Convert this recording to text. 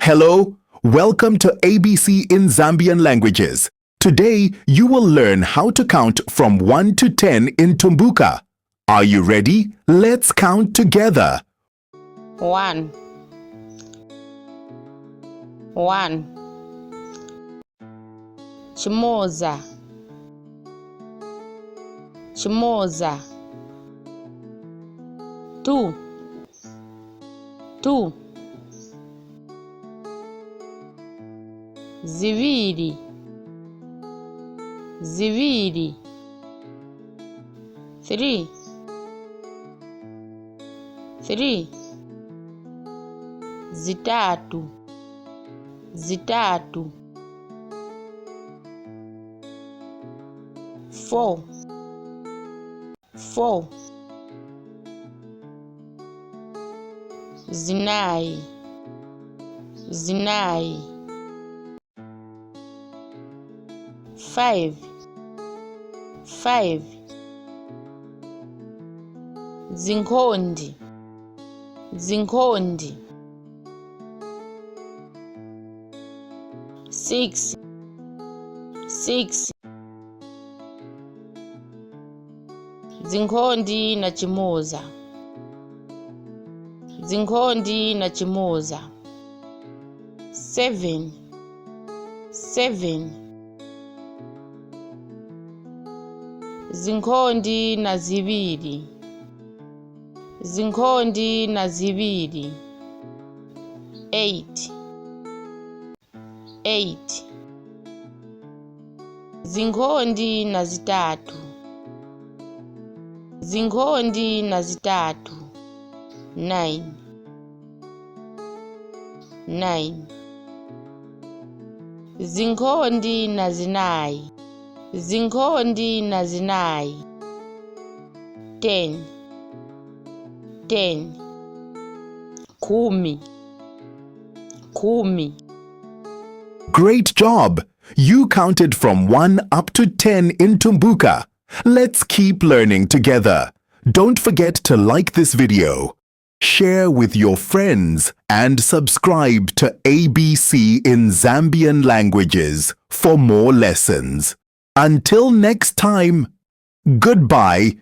Hello, welcome to ABC in Zambian Languages. Today, you will learn how to count from 1 to 10 in Tumbuka. Are you ready? Let's count together. 1 Chimoza 2 Ziviri 3 Zitatu 4 Zinai 5 Zinkhondi 6 Zinkhondi na Chimoza 7 Zinkhondi na Ziviri 8 Zinkhondi na Zitatu 9 Zinkhondi na Zinayi 10 Kumi Great job! You counted from 1 up to 10 in Tumbuka. Let's keep learning together. Don't forget to like this video, share with your friends, and subscribe to ABC in Zambian Languages for more lessons. Until next time, goodbye